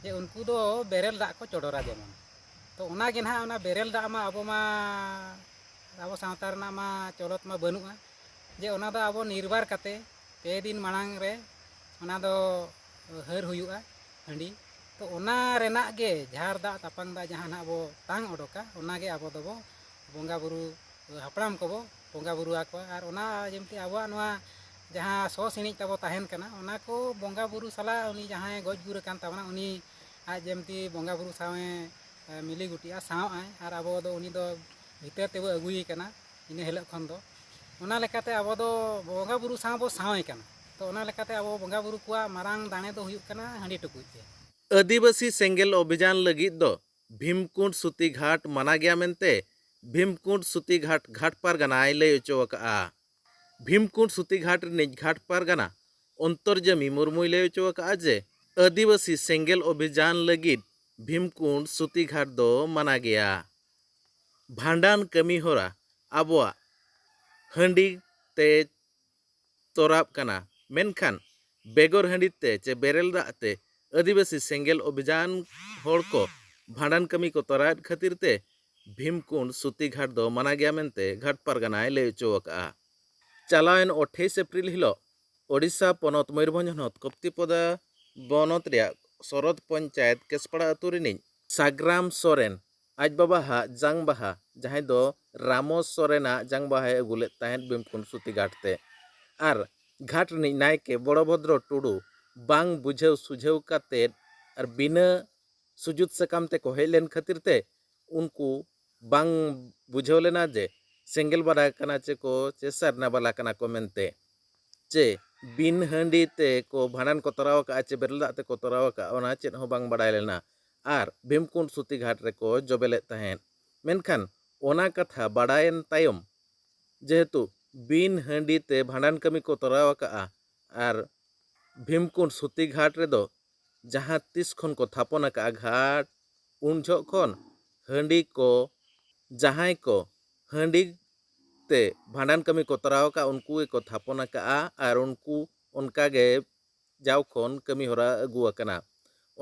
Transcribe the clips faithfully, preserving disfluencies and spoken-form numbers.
ᱡᱮ ᱩᱱᱠᱩ ᱫᱚ ᱵᱮᱨᱮᱞ ᱫᱟᱜ ᱠᱚ ᱪᱚᱰᱚᱨᱟ ᱡᱮᱢᱚᱱ᱾ ᱛᱚ ᱚᱱᱟ ᱜᱮ ᱱᱟᱦᱟᱜ, ᱚᱱᱟ ᱵᱮᱨᱮᱞ ᱫᱟᱜ ᱢᱟ ᱟᱵᱚ ᱢᱟ, ᱟᱵᱚ ᱥᱟᱶᱛᱟ ᱨᱮᱱᱟᱜ ᱢᱟ ᱪᱚᱞᱚᱛ ᱢᱟ ᱵᱟᱹᱱᱩᱜᱼᱟ, ᱡᱮ ᱚᱱᱟ ᱫᱚ ᱟᱵᱚ ᱱᱤᱨᱵᱟᱨ ᱠᱟᱛᱮ ᱯᱮ ᱫᱤᱱ ᱢᱟᱲᱟᱝ ᱨᱮ ᱚᱱᱟ ᱫᱚ ᱦᱟᱹᱨ ᱦᱩᱭᱩᱜᱼᱟ ᱦᱟᱺᱰᱤ᱾ ᱛᱚ ᱚᱱᱟ ᱨᱮᱱᱟᱜ ᱜᱮ ᱡᱷᱟᱨ ᱫᱟᱜ ᱛᱟᱯᱟᱝ ᱫᱟᱜ ᱡᱟᱦᱟᱸ ᱱᱟᱦᱟᱜ ᱵᱚ ᱛᱟᱝ ᱚᱰᱚᱠᱟ, ᱚᱱᱟ ᱜᱮ ᱟᱵᱚ ᱫᱚᱵᱚ ᱵᱚᱸᱜᱟ ᱵᱩᱨᱩ, ᱦᱟᱯᱲᱟᱢ ᱠᱚᱵᱚ ᱵᱚᱸᱜᱟ ᱵᱩᱨᱩ ᱟᱠᱚᱣᱟ᱾ ᱟᱨ ᱚᱱᱟ ᱡᱮᱢᱛᱤ ᱟᱵᱚᱣᱟᱜ ᱱᱚᱣᱟ ᱡᱟᱦᱟᱸ ᱥᱚ ᱥᱤᱬᱤᱡ ᱛᱟᱵᱚ ᱛᱟᱦᱮᱱ ᱠᱟᱱᱟ, ᱚᱱᱟ ᱠᱚ ᱵᱚᱸᱜᱟ ᱵᱩᱨᱩ ᱥᱟᱞᱟᱜ ᱩᱱᱤ ᱡᱟᱦᱟᱸᱭ ᱜᱚᱡ ᱜᱩᱨ ᱟᱠᱟᱱ ᱛᱟᱵᱚᱱᱟ, ᱩᱱᱤ ᱟᱡ ᱡᱮᱢᱛᱤ ᱵᱚᱸᱜᱟ ᱵᱩᱨᱩ ᱥᱟᱶᱮ, ᱮ, ᱢᱤᱞᱤ ᱜᱩᱴᱤᱜᱼᱟ, ᱥᱟᱶᱟᱜᱼᱟᱭ, ᱟᱨ ᱟᱵᱚ ᱫᱚ ᱩᱱᱤ ᱫᱚ ᱵᱷᱤᱛᱟᱹᱨ ᱛᱮᱵᱚ ᱟᱹᱜᱩᱭᱮ ᱠᱟᱱᱟ ᱤᱱᱟᱹ ᱦᱤᱞᱳᱜ ᱠᱷᱚᱱ ᱫᱚ᱾ ᱚᱱᱟ ᱞᱮᱠᱟᱛᱮ ᱟᱵᱚ ᱫᱚ ᱵᱚᱸᱜᱟ ᱵᱩᱨᱩ ᱥᱟᱶ ᱵᱚ ᱥᱟᱶᱮ ᱠᱟᱱᱟ᱾ ᱛᱚ ᱚᱱᱟ ᱞᱮᱠᱟᱛᱮ ᱟᱵᱚ ᱵᱚᱸᱜᱟ ᱵᱩᱨᱩ ᱠᱚᱣᱟᱜ ᱢᱟᱨᱟᱝ ᱫᱟᱲᱮ ᱫᱚ ᱦᱩᱭᱩᱜ ᱠᱟᱱᱟ ᱦᱟᱺᱰᱤ ᱴᱩᱠᱩᱡ ᱜᱮ᱾ ᱟᱹᱫᱤᱵᱟᱹᱥᱤ ᱥᱮᱸᱜᱮᱞ ᱚᱵᱷᱤᱡᱟᱱ ᱞᱟᱹᱜᱤᱫ ᱫᱚ ᱵᱷᱤᱢᱠᱩᱸᱰ ᱥᱩᱛᱤ ᱜᱷᱟᱴ ᱢᱟᱱᱟ ᱜᱮᱭᱟ ᱢᱮᱱᱛᱮ ᱵᱷᱤᱢᱠᱩᱸᱰ ᱥᱩᱛᱤ ᱜᱷᱟᱴ ᱜᱷᱟᱴ ᱯᱟᱨᱜᱟᱱᱟᱭ ᱞᱟᱹᱭ ᱦᱚᱪᱚ ᱟᱠᱟᱫᱼᱟ᱾ ᱵᱷᱤᱢᱠᱩᱸᱰ ᱥᱩᱛᱤ ᱜᱷᱟᱴ ᱨᱤᱱᱤᱡ ᱜᱷᱟᱴ ᱯᱟᱨᱜᱟᱱᱟ ᱚᱱᱛᱚᱨᱡᱟᱢᱤ ᱢᱩᱨᱢᱩᱭ ᱞᱟᱹᱭ ᱦᱚᱪᱚ ᱟᱠᱟᱫᱼᱟ ᱡᱮ ᱟᱹᱫᱤᱵᱟᱹᱥᱤ ᱥᱮᱸᱜᱮᱞ ᱚᱵᱷᱤᱡᱟᱱ ᱞᱟᱹᱜᱤᱫ ᱵᱷᱤᱢᱠᱩᱸᱰ ᱥᱩᱛᱤ ᱜᱷᱟᱴ ᱫᱚ ᱢᱟᱱᱟ ᱜᱮᱭᱟ᱾ ᱵᱷᱟᱸᱰᱟᱱ ᱠᱟᱹᱢᱤ ᱦᱚᱨᱟ ᱟᱵᱚᱣᱟᱜ ᱦᱟᱺᱰᱤ ᱛᱮ ᱛᱚᱨᱟᱣ ᱠᱟᱱᱟ, ᱢᱮᱱᱠᱷᱟᱱ ᱵᱮᱜᱚᱨ ᱦᱟᱺᱰᱤ ᱛᱮ ᱪᱮ ᱵᱮᱨᱮᱞ ᱫᱟᱜ ᱛᱮ ᱟᱹᱫᱤᱵᱟᱹᱥᱤ ᱥᱮᱸᱜᱮᱞ ᱚᱵᱷᱤᱡᱟᱱ ᱦᱚᱲ ᱠᱚ ᱵᱷᱟᱸᱰᱟᱱ ᱠᱟᱹᱢᱤ ᱠᱚ ᱛᱚᱨᱟᱣᱮᱫ ᱠᱷᱟᱹᱛᱤᱨ ᱛᱮ ᱵᱷᱤᱢᱠᱩᱸᱰ ᱥᱩᱛᱤ ᱜᱷᱟᱴ ᱫᱚ ᱢᱟᱱᱟ ᱜᱮᱭᱟ ᱢᱮᱱᱛᱮ ᱜᱷᱟᱴ ᱯᱟᱨᱜᱟᱱᱟᱭ ᱞᱟᱹᱭ ᱦᱚᱪᱚ ᱟᱠᱟᱫᱼᱟ᱾ ᱪᱟᱞᱟᱣᱮᱱ ᱟᱴᱷᱟᱭᱤᱥ ᱮᱯᱨᱤᱞ ᱦᱤᱞᱳᱜ ᱳᱰᱤᱥᱟ ᱯᱚᱱᱚᱛ ᱢᱚᱭᱩᱨᱵᱷᱚᱸᱡᱽ ᱦᱚᱱᱚᱛ ᱠᱚᱯᱛᱤᱯᱚᱫᱟ ᱵᱚᱱᱚᱛ ᱨᱮᱭᱟᱜ ᱥᱚᱨᱚᱫ ᱯᱚᱧᱪᱟᱭᱮᱛ ᱠᱮᱥᱯᱟᱲᱟ ᱟᱹᱛᱩ ᱨᱤᱱᱤᱡ ᱥᱟᱜᱽᱨᱟᱢ ᱥᱚᱨᱮᱱ ᱟᱡ ᱵᱟᱵᱟᱦᱟᱜ ᱡᱟᱝ ᱵᱟᱦᱟ, ᱡᱟᱦᱟᱸᱭ ᱫᱚ ᱨᱟᱢᱚ ᱥᱚᱨᱮᱱᱟᱜ ᱡᱟᱝ ᱵᱟᱦᱟᱭ ᱟᱹᱜᱩ ᱞᱮᱫ ᱛᱟᱦᱮᱸᱫ ᱵᱷᱤᱢᱠᱩᱸᱰ ᱥᱩᱛᱤ ᱜᱷᱟᱴ ᱛᱮ, ᱟᱨ ᱜᱷᱟᱴ ᱨᱤᱱᱤᱡ ᱱᱟᱭᱠᱮ ᱵᱚᱲᱚᱵᱷᱚᱫᱨᱚ ᱴᱩᱰᱩ ᱵᱟᱝ ᱵᱩᱡᱷᱟᱹᱣ ᱥᱩᱡᱷᱟᱹᱣ ᱠᱟᱛᱮᱫ ᱟᱨ ᱵᱤᱱᱟᱹ ᱥᱩᱡᱩᱛ ᱥᱟᱠᱟᱢ ᱛᱮᱠᱚ ᱦᱮᱡ ᱞᱮᱱ ᱠᱷᱟᱹᱛᱤᱨ ᱛᱮ ᱩᱱᱠᱩ ᱵᱟᱝ ᱵᱩᱡᱷᱟᱹᱣ ᱞᱮᱱᱟ ᱡᱮ ᱥᱮᱸᱜᱮᱞ ᱵᱟᱞᱟ ᱠᱟᱱᱟ ᱪᱮ ᱠᱚ ᱪᱮ ᱥᱟᱨᱱᱟ ᱵᱟᱞᱟ ᱠᱟᱱᱟ ᱠᱚ ᱢᱮᱱᱛᱮ, ᱪᱮ ᱵᱤᱱ ᱦᱟᱺᱰᱤ ᱛᱮ ᱠᱚ ᱵᱷᱟᱸᱰᱟᱱ ᱠᱚ ᱛᱚᱨᱟᱣ ᱟᱠᱟᱫᱼᱟ ᱪᱮ ᱵᱮᱨᱮᱞ ᱫᱟᱜ ᱛᱮᱠᱚ ᱛᱚᱨᱟᱣ ᱟᱠᱟᱫᱼᱟ, ᱚᱱᱟ ᱪᱮᱫ ᱦᱚᱸ ᱵᱟᱝ ᱵᱟᱰᱟᱭ ᱞᱮᱱᱟ᱾ ᱟᱨ ᱵᱷᱤᱢᱠᱩᱸᱰ ᱥᱩᱛᱤ ᱜᱷᱟᱴ ᱨᱮᱠᱚ ᱡᱚᱵᱮ ᱞᱮᱫ ᱛᱟᱦᱮᱸᱫ᱾ ᱢᱮᱱᱠᱷᱟᱱ ᱚᱱᱟ ᱠᱟᱛᱷᱟ ᱵᱟᱰᱟᱭᱮᱱ ᱛᱟᱭᱚᱢ, ᱡᱮᱦᱮᱛᱩ ᱵᱤᱱ ᱦᱟᱺᱰᱤ ᱛᱮ ᱵᱷᱟᱸᱰᱟᱱ ᱠᱟᱹᱢᱤ ᱠᱚ ᱛᱚᱨᱟᱣ ᱟᱠᱟᱫᱼᱟ, ᱟᱨ ᱵᱷᱤᱢᱠᱩᱸᱰ ᱥᱩᱛᱤ ᱜᱷᱟᱴ ᱨᱮᱫᱚ ᱡᱟᱦᱟᱸ ᱛᱤᱥ ᱠᱷᱚᱱ ᱠᱚ ᱛᱷᱟᱯᱚᱱ ᱟᱠᱟᱫᱼᱟ ᱜᱷᱟᱴ, ᱩᱱ ᱡᱚᱦᱚᱜ ᱠᱷᱚᱱ ᱦᱟᱺᱰᱤ ᱠᱚ, ᱡᱟᱦᱟᱸᱭ ᱠᱚ ᱦᱟᱺᱰᱤ ᱛᱮ ᱵᱷᱟᱸᱰᱟᱱ ᱠᱟᱹᱢᱤ ᱠᱚ ᱛᱚᱨᱟᱣ ᱟᱠᱟᱫᱼᱟ, ᱩᱱᱠᱩ ᱜᱮᱠᱚ ᱛᱷᱟᱯᱚᱱ ᱟᱠᱟᱫᱼᱟ ᱟᱨ ᱩᱱᱠᱩ ᱚᱱᱠᱟ ᱜᱮ ᱡᱟᱣ ᱠᱷᱚᱱ ᱠᱟᱹᱢᱤ ᱦᱚᱨᱟ ᱟᱹᱜᱩ ᱟᱠᱟᱱᱟ᱾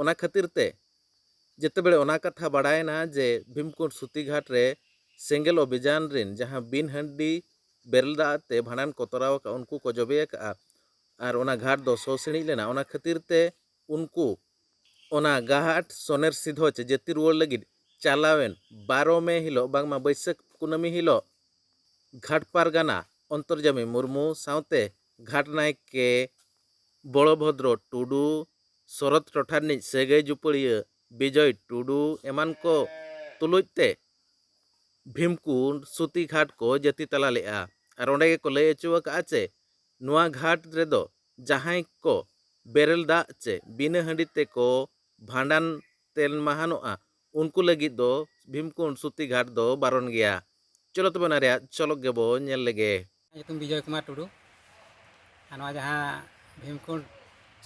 ᱚᱱᱟ ᱠᱷᱟᱹᱛᱤᱨ ᱛᱮ ᱡᱮᱛᱮᱵᱮᱲᱮ ᱚᱱᱟ ᱠᱟᱛᱷᱟ ᱵᱟᱲᱟᱭᱮᱱᱟ ᱡᱮ ᱵᱷᱤᱢᱠᱩᱸᱰ ᱥᱩᱛᱤ ᱜᱷᱟᱴ ᱨᱮ ᱥᱮᱸᱜᱮᱞ ᱚᱵᱷᱤᱡᱟᱱ ᱨᱤᱱ ᱡᱟᱦᱟᱸ ᱵᱤᱱ ᱦᱟᱺᱰᱤ ᱵᱮᱨᱮᱞ ᱫᱟᱜ ᱛᱮ ᱵᱷᱟᱸᱰᱟᱱ ᱠᱚ ᱛᱚᱨᱟᱣ ᱟᱠᱟᱫ, ᱩᱱᱠᱩ ᱠᱚ ᱡᱚᱵᱮ ᱟᱠᱟᱫᱼᱟ ᱟᱨ ᱚᱱᱟ ᱜᱷᱟᱴ ᱫᱚ ᱥᱚ ᱥᱤᱬᱤᱡ ᱞᱮᱱᱟ᱾ ᱚᱱᱟ ᱠᱷᱟᱹᱛᱤᱨ ᱛᱮ ᱩᱱᱠᱩ ᱚᱱᱟ ᱜᱷᱟᱴ ᱥᱚᱱᱮᱨ ᱥᱤᱫᱷᱚ ᱪᱮ ᱡᱟᱹᱛᱤ ᱨᱩᱣᱟᱹᱲ ᱞᱟᱹᱜᱤᱫ ᱪᱟᱞᱟᱣᱮᱱ ᱵᱟᱨᱚ ᱢᱮ ᱦᱤᱞᱳᱜ, ᱵᱟᱝᱢᱟ ᱵᱟᱹᱭᱥᱟᱹᱠᱷ ᱠᱩᱱᱟᱹᱢᱤ ᱦᱤᱞᱳᱜ, ᱜᱷᱟᱴ ᱯᱟᱨᱜᱟᱱᱟ ᱚᱱᱛᱚᱨᱡᱟᱢᱤ ᱢᱩᱨᱢᱩ ᱥᱟᱶᱛᱮ ᱜᱷᱟᱴ ᱱᱟᱭᱠᱮ ᱵᱚᱲᱚᱵᱷᱚᱫᱨᱚ ᱴᱩᱰᱩ, ᱥᱚᱨᱚᱛ ᱴᱚᱴᱷᱟ ᱨᱤᱱᱤᱡ ᱥᱟᱹᱜᱟᱹᱭ ᱡᱩᱯᱟᱹᱲᱤᱭᱟᱹ ᱵᱤᱡᱚᱭ ᱴᱩᱰᱩ ᱮᱢᱟᱱ ᱠᱚ ᱛᱩᱞᱩᱡ ᱛᱮ ᱵᱷᱤᱢᱠᱩᱸᱰ ᱥᱩᱛᱤ ᱜᱷᱟᱴ ᱠᱚ ᱡᱟᱹᱛᱤ ᱛᱟᱞᱟ ᱞᱮᱫᱼᱟ᱾ ᱟᱨ ᱚᱸᱰᱮ ᱜᱮᱠᱚ ᱞᱟᱹᱭ ᱦᱚᱪᱚ ᱟᱠᱟᱫᱼᱟ ᱪᱮ ᱱᱚᱣᱟ ᱜᱷᱟᱴ ᱨᱮᱫᱚ ᱡᱟᱦᱟᱸᱭ ᱠᱚ ᱵᱮᱨᱮᱞ ᱫᱟᱜ ᱪᱮ ᱵᱤᱱᱟᱹ ᱦᱟᱺᱰᱤ ᱛᱮᱠᱚ ᱵᱷᱟᱸᱰᱟᱱ ᱛᱮᱞ ᱢᱟᱦᱟᱱᱚᱜᱼᱟ, ᱩᱱᱠᱩ ᱞᱟᱹᱜᱤᱫ ᱫᱚ ᱵᱷᱤᱢᱠᱩᱸᱰ ᱥᱩᱛᱤ ᱜᱷᱟᱴ ᱫᱚ ᱵᱟᱨᱚᱱ ᱜᱮᱭᱟ᱾ ᱪᱚᱞᱚ ᱛᱚᱵᱮ ᱚᱱᱟ ᱨᱮᱭᱟᱜ ᱪᱚᱞᱚᱠ ᱜᱮᱵᱚ ᱧᱮᱞ ᱞᱮᱜᱮ᱾ ᱧᱩᱛᱩᱢ ᱵᱤᱡᱚᱭ ᱠᱩᱢᱟᱨ ᱴᱩᱰᱩ᱾ ᱟᱨ ᱱᱚᱣᱟ ᱡᱟᱦᱟᱸ ᱵᱷᱤᱢᱠᱩᱸᱰ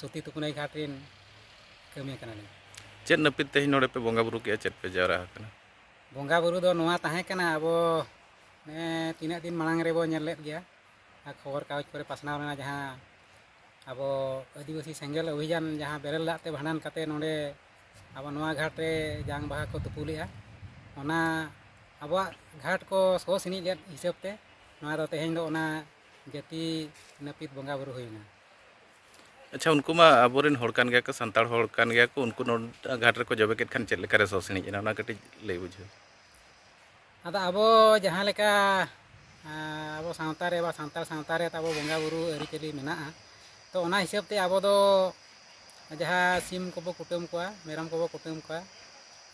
ᱥᱩᱛᱤ ᱛᱩᱯᱩᱱᱟᱹᱭ ᱜᱷᱟᱴ ᱨᱤᱱ ᱠᱟᱹᱢᱤᱭᱟᱹ ᱠᱟᱱᱟᱞᱤᱧ᱾ ᱪᱮᱫ ᱱᱟᱹᱯᱤᱛ ᱛᱮᱦᱮᱧ ᱱᱚᱰᱮ ᱯᱮ ᱵᱚᱸᱜᱟ ᱵᱩᱨᱩ ᱠᱮᱜᱼᱟ, ᱪᱮᱫ ᱯᱮ ᱡᱟᱣᱨᱟ ᱟᱠᱟᱱᱟ? ᱵᱚᱸᱜᱟ ᱵᱩᱨᱩ ᱫᱚ ᱱᱚᱣᱟ ᱛᱟᱦᱮᱸ ᱠᱟᱱᱟ, ᱟᱵᱚ ᱱᱮ ᱛᱤᱱᱟᱹᱜ ᱫᱤᱱ ᱢᱟᱲᱟᱝ ᱨᱮᱵᱚ ᱧᱮᱞ ᱞᱮᱫ ᱜᱮᱭᱟ, ᱟᱨ ᱠᱷᱚᱵᱚᱨ ᱠᱟᱜᱚᱡᱽ ᱠᱚᱨᱮ ᱯᱟᱥᱱᱟᱣ ᱞᱮᱱᱟ, ᱡᱟᱦᱟᱸ ᱟᱵᱚ ᱟᱹᱫᱤᱵᱟᱹᱥᱤ ᱥᱮᱸᱜᱮᱞ ᱚᱵᱷᱤᱡᱟᱱ ᱡᱟᱦᱟᱸ ᱵᱮᱨᱮᱞ ᱫᱟᱜ ᱛᱮ ᱵᱷᱟᱸᱰᱟᱱ ᱠᱟᱛᱮ ᱱᱚᱰᱮ ᱟᱵᱚ ᱱᱚᱣᱟ ᱜᱷᱟᱴ ᱨᱮ ᱡᱟᱝ ᱵᱟᱦᱟ ᱠᱚ ᱛᱩᱯᱩ ᱞᱮᱜᱼᱟ, ᱚᱱᱟ ᱟᱵᱚᱣᱟᱜ ᱜᱷᱟᱴ ᱠᱚ ᱥᱚ ᱥᱤᱬᱤᱡ ᱞᱮᱫ ᱦᱤᱥᱟᱹᱵ ᱛᱮ ᱱᱚᱣᱟ ᱫᱚ ᱛᱮᱦᱮᱧ ᱫᱚ ᱚᱱᱟ ᱡᱟᱹᱛᱤ ᱱᱟᱹᱯᱤᱛ ᱵᱚᱸᱜᱟ ᱵᱩᱨᱩ ᱦᱩᱭᱱᱟ᱾ ᱟᱪᱪᱷᱟ, ᱩᱱᱠᱩ ᱢᱟ ᱟᱵᱚᱨᱮᱱ ᱦᱚᱲ ᱠᱟᱱ ᱜᱮᱭᱟ ᱠᱚ, ᱥᱟᱱᱛᱟᱲ ᱦᱚᱲ ᱠᱟᱱ ᱜᱮᱭᱟ ᱠᱚ, ᱩᱱᱠᱩ ᱱᱚᱰᱮ ᱜᱷᱟᱴ ᱨᱮᱠᱚ ᱡᱚᱵᱮ ᱠᱮᱫ ᱠᱷᱟᱱ ᱪᱮᱫ ᱞᱮᱠᱟᱨᱮ ᱥᱚ ᱥᱤᱬᱤᱡ ᱮᱱᱟ, ᱚᱱᱟ ᱠᱟᱹᱴᱤᱡ ᱞᱟᱹᱭ ᱵᱩᱡᱷᱟᱹᱣ᱾ ᱟᱫᱚ ᱟᱵᱚ ᱡᱟᱦᱟᱸ ᱞᱮᱠᱟ, ᱟᱸ, ᱟᱵᱚ ᱥᱟᱶᱛᱟ ᱨᱮ ᱵᱟ ᱥᱟᱱᱛᱟᱲ ᱥᱟᱶᱛᱟ ᱨᱮ ᱛᱟᱵᱚ ᱵᱚᱸᱜᱟ ᱵᱩᱨᱩ ᱟᱹᱨᱤᱪᱟᱹᱞᱤ ᱢᱮᱱᱟᱜᱼᱟ, ᱛᱚ ᱚᱱᱟ ᱦᱤᱥᱟᱹᱵ ᱛᱮ ᱟᱵᱚ ᱫᱚ ᱡᱟᱦᱟᱸ ᱥᱤᱢ ᱠᱚᱵᱚ ᱠᱩᱴᱟᱹᱢ ᱠᱚᱣᱟ, ᱢᱮᱨᱚᱢ ᱠᱚᱵᱚ ᱠᱩᱴᱟᱹᱢ ᱠᱚᱣᱟ,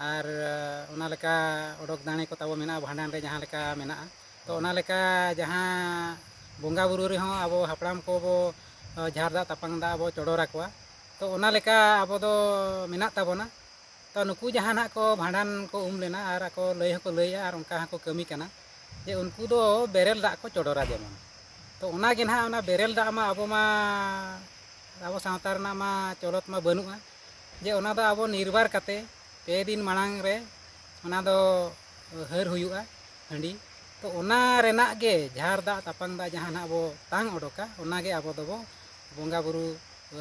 ᱟᱨ, ᱟᱸ, ᱚᱱᱟ ᱞᱮᱠᱟ ᱚᱰᱚᱠ ᱫᱟᱲᱮ ᱠᱚ ᱛᱟᱵᱚ ᱢᱮᱱᱟᱜᱼᱟ, ᱵᱷᱟᱸᱰᱟᱱ ᱨᱮ ᱡᱟᱦᱟᱸ ᱞᱮᱠᱟ ᱢᱮᱱᱟᱜᱼᱟ, ᱛᱚ ᱚᱱᱟ ᱞᱮᱠᱟ ᱡᱟᱦᱟᱸ ᱵᱚᱸᱜᱟ ᱵᱩᱨᱩ ᱨᱮᱦᱚᱸ ᱟᱵᱚ ᱦᱟᱯᱲᱟᱢ ᱠᱚᱵᱚ, ᱟᱸ, ᱡᱷᱟᱨ ᱫᱟᱜ ᱛᱟᱯᱟᱝ ᱫᱟᱜ ᱵᱚ ᱪᱚᱰᱚᱨ ᱟᱠᱚᱣᱟ, ᱛᱚ ᱚᱱᱟ ᱞᱮᱠᱟ ᱟᱵᱚ ᱫᱚ ᱢᱮᱱᱟᱜ ᱛᱟᱵᱚᱱᱟ᱾ ᱛᱚ ᱱᱩᱠᱩ ᱡᱟᱦᱟᱸ ᱱᱟᱜ ᱠᱚ ᱵᱷᱟᱸᱰᱟᱱ ᱠᱚ ᱩᱢ ᱞᱮᱱᱟ ᱟᱨ ᱟᱠᱚ ᱞᱟᱹᱭ ᱦᱚᱸᱠᱚ ᱞᱟᱹᱭᱮᱜᱼᱟ ᱟᱨ ᱚᱱᱠᱟ ᱦᱚᱸᱠᱚ ᱠᱟᱹᱢᱤ ᱠᱟᱱᱟ ᱡᱮ ᱩᱱᱠᱩ ᱫᱚ ᱵᱮᱨᱮᱞ ᱫᱟᱜ ᱠᱚ ᱪᱚᱰᱚᱨᱟ ᱡᱮᱢᱚᱱ᱾ ᱛᱚ ᱚᱱᱟ ᱜᱮ ᱱᱟᱦᱟᱜ, ᱚᱱᱟ ᱵᱮᱨᱮᱞ ᱫᱟᱜ ᱢᱟ ᱟᱵᱚ ᱢᱟ, ᱟᱵᱚ ᱥᱟᱶᱛᱟ ᱨᱮᱱᱟᱜ ᱢᱟ ᱪᱚᱞᱚᱛ ᱢᱟ ᱵᱟᱹᱱᱩᱜᱼᱟ ᱡᱮ ᱚᱱᱟ ᱫᱚ ᱟᱵᱚ ᱱᱤᱨᱵᱟᱨ ᱠᱟᱛᱮ ᱯᱮ ᱫᱤᱱ ᱢᱟᱲᱟᱝ ᱨᱮ ᱚᱱᱟ ᱫᱚ ᱦᱟᱹᱨ ᱦᱩᱭᱩᱜᱼᱟ ᱦᱟᱺᱰᱤ᱾ ᱛᱚ ᱚᱱᱟ ᱨᱮᱱᱟᱜ ᱜᱮ ᱡᱷᱟᱨ ᱫᱟᱜ ᱛᱟᱯᱟᱝ ᱫᱟᱜ ᱡᱟᱦᱟᱸ ᱱᱟᱦᱟᱜ ᱵᱚ ᱛᱟᱝ ᱚᱰᱚᱠᱟ, ᱚᱱᱟ ᱜᱮ ᱟᱵᱚ ᱫᱚᱵᱚ ᱵᱚᱸᱜᱟ ᱵᱩᱨᱩ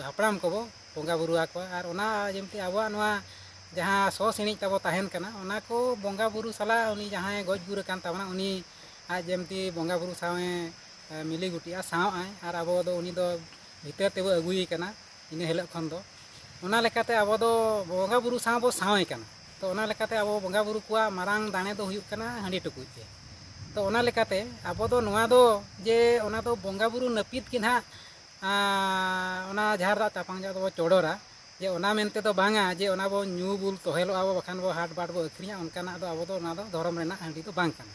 ᱦᱟᱯᱲᱟᱢ ᱠᱚᱵᱚ ᱵᱚᱸᱜᱟ ᱵᱩᱨᱩ ᱟᱠᱚᱣᱟ᱾ ᱟᱨ ᱚᱱᱟ ᱡᱮᱢᱛᱤ ᱟᱵᱚᱣᱟᱜ ᱱᱚᱣᱟ ᱡᱟᱦᱟᱸ ᱥᱚ ᱥᱤᱬᱤᱡ ᱛᱟᱵᱚ ᱛᱟᱦᱮᱱ ᱠᱟᱱᱟ, ᱚᱱᱟ ᱠᱚ ᱵᱚᱸᱜᱟ ᱵᱩᱨᱩ ᱥᱟᱞᱟᱜ ᱩᱱᱤ ᱡᱟᱦᱟᱸᱭ ᱜᱚᱡ ᱜᱩᱨ ᱟᱠᱟᱱ ᱛᱟᱵᱚᱱᱟ, ᱩᱱᱤ ᱟᱡ ᱡᱮᱢᱛᱤ ᱵᱚᱸᱜᱟ ᱵᱩᱨᱩ ᱥᱟᱶᱮ, ᱮ, ᱢᱤᱞᱤ ᱜᱩᱴᱤᱜᱼᱟ, ᱥᱟᱶᱟᱜᱼᱟᱭ, ᱟᱨ ᱟᱵᱚ ᱫᱚ ᱩᱱᱤ ᱫᱚ ᱵᱷᱤᱛᱟᱹᱨ ᱛᱮᱵᱚ ᱟᱹᱜᱩᱭᱮ ᱠᱟᱱᱟ ᱤᱱᱟᱹ ᱦᱤᱞᱳᱜ ᱠᱷᱚᱱ ᱫᱚ᱾ ᱚᱱᱟ ᱞᱮᱠᱟᱛᱮ ᱟᱵᱚ ᱫᱚ ᱵᱚᱸᱜᱟ ᱵᱩᱨᱩ ᱥᱟᱶ ᱵᱚ ᱥᱟᱶᱮ ᱠᱟᱱᱟ᱾ ᱛᱚ ᱚᱱᱟ ᱞᱮᱠᱟᱛᱮ ᱟᱵᱚ ᱵᱚᱸᱜᱟ ᱵᱩᱨᱩ ᱠᱚᱣᱟᱜ ᱢᱟᱨᱟᱝ ᱫᱟᱲᱮ ᱫᱚ ᱦᱩᱭᱩᱜ ᱠᱟᱱᱟ ᱦᱟᱺᱰᱤ ᱴᱩᱠᱩᱡ ᱜᱮ᱾ ᱛᱚ ᱚᱱᱟ ᱞᱮᱠᱟᱛᱮ ᱟᱵᱚ ᱫᱚ ᱱᱚᱣᱟ ᱫᱚ ᱡᱮ ᱚᱱᱟ ᱫᱚ ᱵᱚᱸᱜᱟ ᱵᱩᱨᱩ ᱱᱟᱹᱯᱤᱛ ᱜᱮ ᱱᱟᱦᱟᱜ, ᱟᱸ, ᱚᱱᱟ ᱡᱟᱦᱮᱨ ᱫᱟᱜ ᱛᱟᱯᱟᱝ ᱫᱟᱜ ᱫᱚᱵᱚ ᱪᱚᱰᱚᱨᱟ, ᱡᱮ ᱚᱱᱟ ᱢᱮᱱᱛᱮ ᱫᱚ ᱵᱟᱝᱟ ᱡᱮ ᱚᱱᱟ ᱵᱚ ᱧᱩ ᱵᱩᱞ ᱛᱚᱦᱮᱞᱚᱜᱼᱟ ᱵᱚ, ᱵᱟᱠᱷᱟᱱ ᱵᱚ ᱦᱟᱴ ᱵᱟᱴ ᱵᱚ ᱟᱹᱠᱷᱨᱤᱧᱟ, ᱚᱱᱠᱟᱱᱟᱜ ᱫᱚ ᱟᱵᱚ ᱫᱚ ᱚᱱᱟ ᱫᱚ ᱫᱷᱚᱨᱚᱢ ᱨᱮᱱᱟᱜ ᱦᱟᱺᱰᱤ ᱫᱚ ᱵᱟᱝ ᱠᱟᱱᱟ᱾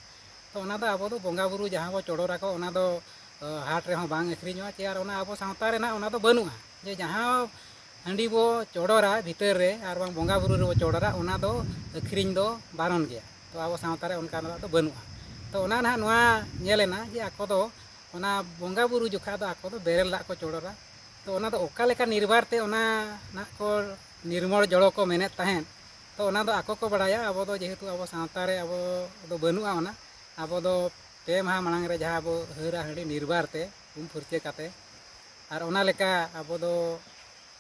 ᱛᱚ ᱚᱱᱟ ᱫᱚ ᱟᱵᱚ ᱫᱚ ᱵᱚᱸᱜᱟ ᱵᱩᱨᱩ ᱡᱟᱦᱟᱸ ᱵᱚ ᱪᱚᱰᱚᱨ ᱟᱠᱚ, ᱚᱱᱟ ᱫᱚ, ᱚ, ᱦᱟᱴ ᱨᱮᱦᱚᱸ ᱵᱟᱝ ᱟᱹᱠᱷᱨᱤᱧᱚᱜᱼᱟ᱾ ᱪᱮ ᱟᱨ ᱚᱱᱟ ᱟᱵᱚ ᱥᱟᱶᱛᱟ ᱨᱮᱱᱟᱜ ᱚᱱᱟ ᱫᱚ ᱵᱟᱹᱱᱩᱜᱼᱟ ᱡᱮ ᱡᱟᱦᱟᱸ ᱦᱟᱺᱰᱤ ᱵᱚ ᱪᱚᱰᱚᱨᱟ ᱵᱷᱤᱛᱟᱹᱨ ᱨᱮ ᱟᱨ ᱵᱟᱝ ᱵᱚᱸᱜᱟ ᱵᱩᱨᱩ ᱨᱮᱵᱚ ᱪᱚᱰᱚᱨᱟ, ᱚᱱᱟ ᱫᱚ ᱟᱹᱠᱷᱨᱤᱧ ᱫᱚ ᱵᱟᱨᱚᱱ ᱜᱮᱭᱟ᱾ ᱛᱚ ᱟᱵᱚ ᱥᱟᱶᱛᱟ ᱨᱮ ᱚᱱᱠᱟᱱᱟᱜ ᱫᱚ ᱵᱟᱹᱱᱩᱜᱼᱟ᱾ ᱛᱚ ᱚᱱᱟ ᱱᱟᱦᱟᱜ ᱱᱚᱣᱟ ᱧᱮᱞ ᱮᱱᱟ ᱡᱮ ᱟᱠᱚ ᱫᱚ ᱚᱱᱟ ᱵᱚᱸᱜᱟ ᱵᱩᱨᱩ ᱡᱚᱠᱷᱟ ᱫᱚ ᱟᱠᱚ ᱫᱚ ᱵᱮᱨᱮᱞ ᱫᱟᱜ ᱠᱚ ᱪᱚᱰᱚᱨᱟ᱾ ᱛᱚ ᱚᱱᱟ ᱫᱚ ᱚᱠᱟ ᱞᱮᱠᱟ ᱱᱤᱨᱵᱟᱨ ᱛᱮ ᱚᱱᱟ ᱱᱟᱜ ᱠᱚ ᱱᱤᱨᱢᱚᱞ ᱡᱚᱲᱚ ᱠᱚ ᱢᱮᱱᱮᱫ ᱛᱟᱦᱮᱸᱫ, ᱛᱚ ᱚᱱᱟ ᱫᱚ ᱟᱠᱚ ᱠᱚ ᱵᱟᱲᱟᱭᱟ᱾ ᱟᱵᱚ ᱫᱚ ᱡᱮᱦᱮᱛᱩ ᱟᱵᱚ ᱥᱟᱶᱛᱟ ᱨᱮ ᱟᱵᱚ ᱫᱚ ᱵᱟᱹᱱᱩᱜᱼᱟ ᱚᱱᱟ᱾ ᱟᱵᱚ ᱫᱚ ᱯᱮ ᱢᱟᱦᱟ ᱢᱟᱲᱟᱝ ᱨᱮ ᱡᱟᱦᱟᱸ ᱵᱚ ᱦᱟᱹᱨᱟ ᱦᱟᱺᱰᱤ ᱱᱤᱨᱵᱟᱨ ᱛᱮ ᱩᱢ ᱯᱷᱟᱹᱨᱪᱟᱹ ᱠᱟᱛᱮ, ᱟᱨ ᱚᱱᱟ ᱞᱮᱠᱟ ᱟᱵᱚ ᱫᱚ,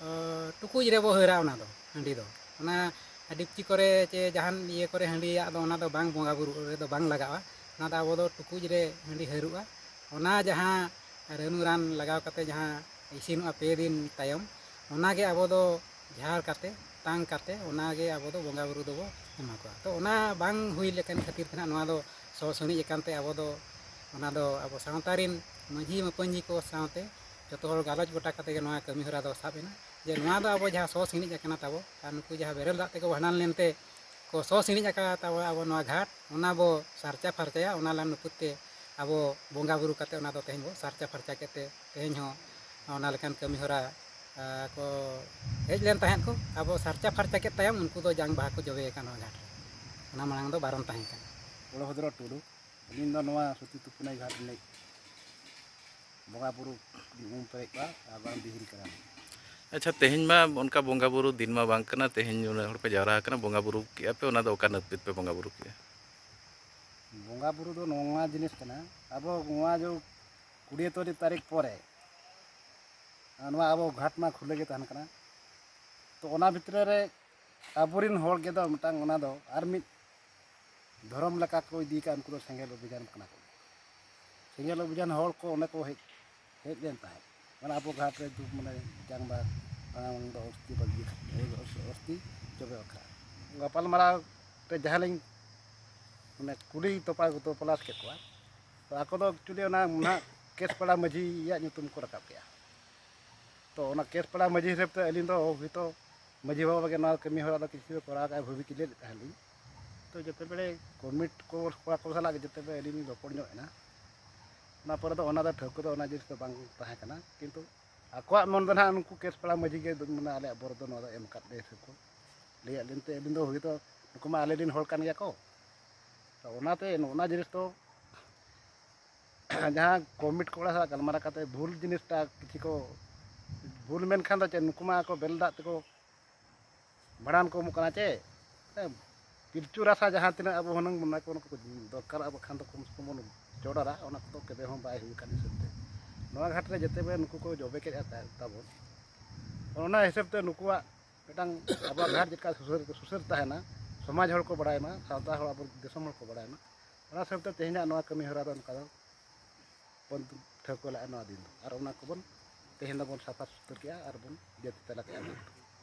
ᱚ, ᱴᱩᱠᱩᱡ ᱨᱮᱵᱚ ᱦᱟᱹᱨᱟ ᱚᱱᱟ ᱫᱚ, ᱦᱟᱺᱰᱤ ᱫᱚ᱾ ᱚᱱᱟ ᱰᱮᱠᱪᱤ ᱠᱚᱨᱮ ᱪᱮ ᱡᱟᱦᱟᱱ ᱤᱭᱟᱹ ᱠᱚᱨᱮ ᱦᱟᱺᱰᱤᱭᱟᱜ ᱫᱚ ᱚᱱᱟ ᱫᱚ ᱵᱟᱝ, ᱵᱚᱸᱜᱟ ᱵᱩᱨᱩ ᱨᱮᱫᱚ ᱵᱟᱝ ᱞᱟᱜᱟᱜᱼᱟ᱾ ᱚᱱᱟ ᱫᱚ ᱟᱵᱚ ᱫᱚ ᱴᱩᱠᱩᱡ ᱨᱮ ᱦᱟᱺᱰᱤ ᱦᱟᱹᱨᱩᱜᱼᱟ᱾ ᱚᱱᱟ ᱡᱟᱦᱟᱸ ᱨᱟᱹᱱᱩ ᱨᱟᱱ ᱞᱟᱜᱟᱣ ᱠᱟᱛᱮ ᱡᱟᱦᱟᱸ ᱤᱥᱤᱱᱚᱜᱼᱟ ᱯᱮ ᱫᱤᱱ ᱛᱟᱭᱚᱢ, ᱚᱱᱟᱜᱮ ᱟᱵᱚ ᱫᱚ ᱡᱷᱟᱨ ᱠᱟᱛᱮ, ᱛᱟᱝ ᱠᱟᱛᱮ, ᱚᱱᱟᱜᱮ ᱟᱵᱚ ᱫᱚ ᱵᱚᱸᱜᱟ ᱵᱩᱨᱩ ᱫᱚᱵᱚ ᱮᱢᱟ ᱠᱚᱣᱟ᱾ ᱛᱚ ᱚᱱᱟ ᱵᱟᱝ ᱦᱩᱭ ᱞᱮᱠᱟᱱ ᱠᱷᱟᱹᱛᱤᱨ ᱛᱮ ᱱᱟᱦᱟᱜ ᱱᱚᱣᱟ ᱫᱚ ᱥᱚ ᱥᱤᱬᱤᱡ ᱟᱠᱟᱱ ᱛᱮ ᱟᱵᱚ ᱫᱚ ᱚᱱᱟ ᱫᱚ ᱟᱵᱚ ᱥᱟᱶᱛᱟ ᱨᱮᱱ ᱢᱟᱹᱡᱷᱤ ᱢᱟᱯᱟᱹᱧᱡᱤ ᱠᱚ ᱥᱟᱶᱛᱮ ᱡᱚᱛᱚ ᱦᱚᱲ ᱜᱟᱞᱚᱪ ᱜᱚᱴᱟ ᱠᱟᱛᱮ ᱜᱮ ᱱᱚᱣᱟ ᱠᱟᱹᱢᱤ ᱦᱚᱨᱟ ᱫᱚ ᱥᱟᱵ ᱮᱱᱟ᱾ ᱡᱮ ᱱᱚᱣᱟ ᱫᱚ ᱟᱵᱚ ᱡᱟᱦᱟᱸ ᱥᱚ ᱥᱤᱬᱤᱡ ᱟᱠᱟᱱᱟ ᱛᱟᱵᱚ, ᱟᱨ ᱱᱩᱠᱩ ᱡᱟᱦᱟᱸ ᱵᱮᱨᱮᱞ ᱫᱟᱜ ᱛᱮᱠᱚ ᱵᱷᱟᱸᱰᱟᱱ ᱞᱮᱱᱛᱮ ᱠᱚ ᱥᱚ ᱥᱤᱬᱤᱡ ᱟᱠᱟᱫ ᱛᱟᱵᱚ ᱟᱵᱚ ᱱᱚᱣᱟ ᱜᱷᱟᱴ, ᱚᱱᱟ ᱵᱚ ᱥᱟᱨᱪᱟ ᱯᱷᱟᱨᱪᱟᱭᱟ᱾ ᱚᱱᱟ ᱞᱟᱹᱜᱤᱫ ᱛᱮ ᱟᱵᱚ ᱵᱚᱸᱜᱟ ᱵᱩᱨᱩ ᱠᱟᱛᱮ ᱚᱱᱟ ᱫᱚ ᱛᱮᱦᱮᱧ ᱵᱚ ᱥᱟᱨᱪᱟ ᱯᱷᱟᱨᱪᱟ ᱠᱮᱫ ᱛᱮ ᱛᱮᱦᱮᱧ ᱦᱚᱸ ᱚᱱᱟ ᱞᱮᱠᱟᱱ ᱠᱟᱹᱢᱤ ᱦᱚᱨᱟ, ᱟ, ᱠᱚ ᱦᱮᱡ ᱞᱮᱱ ᱛᱟᱦᱮᱸᱫ ᱠᱚ, ᱟᱵᱚ ᱥᱟᱨᱪᱟ ᱯᱷᱟᱨᱪᱟ ᱠᱮᱫ ᱛᱟᱭᱚᱢ ᱩᱱᱠᱩ ᱫᱚ ᱡᱟᱝ ᱵᱟᱦᱟ ᱠᱚ ᱡᱚᱵᱮ ᱟᱠᱟᱱ ᱱᱚᱣᱟ ᱜᱷᱟᱴ ᱨᱮ᱾ ᱚᱱᱟ ᱢᱟᱲᱟᱝ ᱫᱚ ᱵᱟᱨᱚᱱ ᱛᱟᱦᱮᱸ ᱠᱟᱱᱟ᱾ ᱵᱚᱲᱚᱵᱷᱚᱫᱨᱚ ᱴᱩᱰᱩ, ᱟᱹᱞᱤᱧ ᱫᱚ ᱱᱚᱣᱟ ᱥᱚᱛᱤ ᱛᱩᱯᱩᱱᱟᱹᱭ ᱜᱷᱟᱴ ᱨᱤᱱᱤᱡ ᱵᱚᱸᱜᱟ ᱵᱩᱨᱩ ᱩᱢ ᱯᱮᱨᱮᱡ ᱠᱚᱣᱟ ᱟᱨ ᱵᱟᱝ ᱵᱤᱦᱤᱨᱤ ᱠᱟᱱᱟ᱾ ᱟᱪᱪᱷᱟ, ᱛᱮᱦᱮᱧ ᱢᱟ ᱚᱱᱠᱟ ᱵᱚᱸᱜᱟ ᱵᱩᱨᱩ ᱫᱤᱱ ᱢᱟ ᱵᱟᱝ ᱠᱟᱱᱟ, ᱛᱮᱦᱮᱧ ᱩᱱᱟᱹᱜ ᱦᱚᱲ ᱯᱮ ᱡᱟᱣᱨᱟ ᱟᱠᱟᱱᱟ, ᱵᱚᱸᱜᱟ ᱵᱩᱨᱩ ᱠᱮᱜᱼᱟ ᱯᱮ, ᱚᱱᱟ ᱫᱚ ᱚᱠᱟ ᱱᱟᱹᱯᱤᱛ ᱯᱮ ᱵᱚᱸᱜᱟ ᱵᱩᱨᱩ ᱠᱮᱜᱼᱟ? ᱵᱚᱸᱜᱟ ᱵᱩᱨᱩ ᱫᱚ ᱱᱚᱣᱟ ᱡᱤᱱᱤᱥ ᱠᱟᱱᱟ, ᱟᱵᱚ ᱱᱚᱣᱟ ᱡᱮ ᱠᱩᱲᱤᱭᱟᱹ ᱛᱟᱹᱨᱤᱠᱷ ᱯᱚᱨᱮ, ᱟᱨ ᱱᱚᱣᱟ ᱟᱵᱚ ᱜᱷᱟᱴ ᱢᱟ ᱠᱷᱩᱞᱟᱹ ᱜᱮ ᱛᱟᱦᱮᱱ ᱠᱟᱱᱟ᱾ ᱛᱚ ᱚᱱᱟ ᱵᱷᱤᱛᱨᱤ ᱨᱮ ᱟᱵᱚᱨᱮᱱ ᱦᱚᱲ ᱜᱮ ᱫᱚ ᱢᱤᱫᱴᱟᱝ ᱚᱱᱟ ᱫᱚ ᱟᱨ ᱢᱤᱫ ᱫᱷᱚᱨᱚᱢ ᱞᱮᱠᱟ ᱠᱚ ᱤᱫᱤ ᱠᱟᱜᱼᱟ, ᱩᱱᱠᱩ ᱫᱚ ᱥᱮᱸᱜᱮᱞ ᱚᱵᱷᱤᱡᱟᱱ ᱠᱟᱱᱟ ᱠᱚ᱾ ᱥᱮᱸᱜᱮᱞ ᱚᱵᱷᱤᱡᱟᱱ ᱦᱚᱲ ᱠᱚ ᱚᱸᱰᱮ ᱠᱚ ᱦᱮᱡ ᱦᱮᱡ ᱞᱮᱱ ᱛᱟᱦᱮᱸᱫ, ᱢᱟᱱᱮ ᱟᱵᱚ ᱜᱷᱟᱴ ᱨᱮ ᱫᱩ ᱢᱟᱱᱮ ᱡᱟᱝ ᱵᱟ ᱵᱟᱝ ᱫᱚ ᱚᱥᱛᱤ ᱵᱟᱹᱜᱤ ᱚᱥᱛᱤ ᱡᱚᱵᱮ ᱵᱟᱠᱷᱨᱟ ᱜᱟᱯᱟᱞᱢᱟᱨᱟᱣ ᱨᱮ ᱡᱟᱦᱟᱸ ᱞᱤᱧ ᱢᱟᱱᱮ ᱠᱩᱞᱤ ᱛᱚᱯᱟ ᱛᱚᱯᱞᱟᱥ ᱠᱮᱫ ᱠᱚᱣᱟ, ᱛᱚ ᱟᱠᱚ ᱫᱚ ᱮᱠᱪᱩᱭᱮᱞᱤ ᱚᱱᱟ ᱱᱟᱦᱟᱜ ᱠᱮᱥᱯᱟᱲᱟ ᱢᱟᱹᱡᱷᱤᱭᱟᱜ ᱧᱩᱛᱩᱢ ᱠᱚ ᱨᱟᱠᱟᱵ ᱠᱮᱜᱼᱟ᱾ ᱛᱚ ᱚᱱᱟ ᱠᱮᱥᱯᱟᱲᱟ ᱢᱟᱹᱡᱷᱤ ᱦᱤᱥᱟᱹᱵ ᱛᱮ ᱟᱹᱞᱤᱧ ᱫᱚ ᱦᱳᱭᱛᱳ ᱢᱟᱹᱡᱷᱤ ᱵᱟᱵᱟ ᱜᱮ ᱱᱚᱣᱟ ᱠᱟᱹᱢᱤ ᱦᱚᱨᱟ ᱫᱚ ᱠᱤᱪᱷᱩ ᱠᱚᱨᱟᱣ ᱠᱟᱜᱼᱟ ᱵᱷᱟᱹᱵᱤ ᱠᱤᱞᱟᱹ ᱞᱮᱫ ᱛᱟᱦᱮᱸ ᱞᱤᱧ᱾ ᱛᱚ ᱡᱚᱛᱚ ᱵᱮᱲᱮ ᱠᱚᱢᱤᱴ ᱠᱚ ᱠᱚᱲᱟ ᱠᱚ ᱥᱟᱞᱟᱜ ᱜᱮ ᱡᱚᱛᱚ ᱵᱮᱲᱮ ᱟᱹᱞᱤᱧ ᱞᱤᱧ ᱨᱚᱯᱚᱲ ᱧᱚᱜ ᱮᱱᱟ᱾ ᱚᱱᱟ ᱯᱚᱨᱮ ᱫᱚ ᱚᱱᱟ ᱫᱚ ᱴᱷᱟᱹᱣᱠᱟᱹ ᱫᱚ ᱚᱱᱟ ᱡᱤᱱᱤᱥ ᱫᱚ ᱵᱟᱝ ᱛᱟᱦᱮᱸ ᱠᱟᱱᱟ, ᱠᱤᱱᱛᱩ ᱟᱠᱚᱣᱟᱜ ᱢᱚᱱ ᱫᱚ ᱱᱟᱦᱟᱜ ᱱᱩᱠᱩ ᱠᱮᱥᱯᱟᱲᱟ ᱢᱟᱹᱡᱷᱤ ᱜᱮ ᱢᱟᱱᱮ ᱟᱞᱮᱭᱟᱜ ᱵᱚᱨᱚ ᱫᱚ ᱱᱚᱣᱟ ᱫᱚ ᱮᱢ ᱠᱟᱫ ᱞᱮ ᱦᱤᱥᱟᱹᱵ ᱠᱚ ᱞᱟᱹᱭᱟᱫ ᱞᱤᱧ ᱛᱮ ᱟᱹᱞᱤᱧ ᱫᱚ ᱦᱳᱭᱛᱳ ᱱᱩᱠᱩ ᱢᱟ ᱟᱞᱮ ᱨᱮᱱ ᱦᱚᱲ ᱠᱟᱱ ᱜᱮᱭᱟ ᱠᱚ᱾ ᱛᱚ ᱚᱱᱟᱛᱮ ᱱᱚᱜᱼᱚ ᱱᱟ ᱡᱤᱱᱤᱥ ᱫᱚ ᱡᱟᱦᱟᱸ ᱠᱚᱢᱤᱴ ᱠᱚᱲᱟ ᱥᱟᱞᱟᱜ ᱜᱟᱞᱢᱟᱨᱟᱣ ᱠᱟᱛᱮ ᱵᱷᱩᱞ ᱡᱤᱱᱤᱥᱴᱟ ᱠᱤᱪᱷᱩ ᱠᱚ ᱵᱷᱩᱞ ᱢᱮᱱᱠᱷᱟᱱ ᱫᱚ ᱪᱮᱫ, ᱱᱩᱠᱩ ᱢᱟ ᱟᱠᱚ ᱵᱮᱞ ᱫᱟᱜ ᱛᱮᱠᱚ ᱵᱷᱟᱸᱰᱟᱱ ᱠᱚ ᱮᱢᱚᱜ ᱠᱟᱱᱟ ᱪᱮ? ᱦᱮᱸ, ᱯᱤᱞᱪᱩ ᱨᱟᱥᱟ ᱡᱟᱦᱟᱸ ᱛᱤᱱᱟᱹᱜ ᱟᱵᱚ ᱦᱩᱱᱟᱹᱝ ᱚᱱᱟ ᱠᱚ ᱫᱚᱨᱠᱟᱨᱚᱜᱼᱟ, ᱵᱟᱠᱷᱟᱱ ᱫᱚ ᱠᱚᱢ ᱥᱮ ᱠᱚᱢ ᱵᱚᱱ ᱪᱚᱰᱚᱨᱟ, ᱚᱱᱟ ᱠᱚᱫᱚ ᱠᱮᱵᱮ ᱦᱚᱸ ᱵᱟᱭ ᱦᱩᱭ ᱟᱠᱟᱱ ᱦᱤᱥᱟᱹᱵ ᱛᱮ᱾ ᱱᱚᱣᱟ ᱜᱷᱟᱴ ᱨᱮ ᱡᱮᱛᱮ ᱵᱮ ᱱᱩᱠᱩ ᱠᱚ ᱡᱚᱵᱮ ᱠᱮᱫᱼᱟ ᱛᱟ- ᱛᱟᱵᱚᱱ, ᱚᱱᱟ ᱦᱤᱥᱟᱹᱵ ᱛᱮ ᱱᱩᱠᱩᱣᱟᱜ ᱢᱤᱫᱴᱟᱝ ᱟᱵᱚᱣᱟᱜ ᱜᱷᱟᱴ ᱪᱮᱫᱠᱟ ᱥᱩᱥᱟᱹᱨ ᱥᱩᱥᱟᱹᱨ ᱛᱟᱦᱮᱱᱟ, ᱥᱚᱢᱟᱡᱽ ᱦᱚᱲ ᱠᱚ ᱵᱟᱲᱟᱭ ᱢᱟ, ᱥᱟᱶᱛᱟ ᱦᱚᱲ, ᱟᱵᱚ ᱫᱤᱥᱚᱢ ᱦᱚᱲ ᱠᱚ ᱵᱟᱲᱟᱭ ᱢᱟ, ᱚᱱᱟ ᱦᱤᱥᱟᱹᱵ ᱛᱮ ᱛᱮᱦᱮᱧᱟᱜ ᱱᱚᱣᱟ ᱠᱟᱹᱢᱤ ᱦᱚᱨᱟ ᱫᱚ ᱚᱱᱠᱟ ᱫᱚ ᱵᱚᱱ ᱴᱷᱟᱹᱣᱠᱟᱹ ᱞᱮᱫᱼᱟ ᱱᱚᱣᱟ ᱫᱤᱱ ᱫᱚ᱾ ᱟᱨ ᱚᱱᱟ ᱠᱚᱵᱚᱱ ᱛᱮᱦᱮᱧ ᱫᱚᱵᱚᱱ ᱥᱟᱯᱷᱟ ᱥᱩᱛᱟᱹᱨ ᱠᱮᱜᱼᱟ ᱟᱨ ᱵᱚᱱ ᱡᱟᱹᱛᱤ ᱛᱟᱞᱟ ᱠᱮᱜᱼᱟ ᱱᱚᱣᱟ ᱫᱚ᱾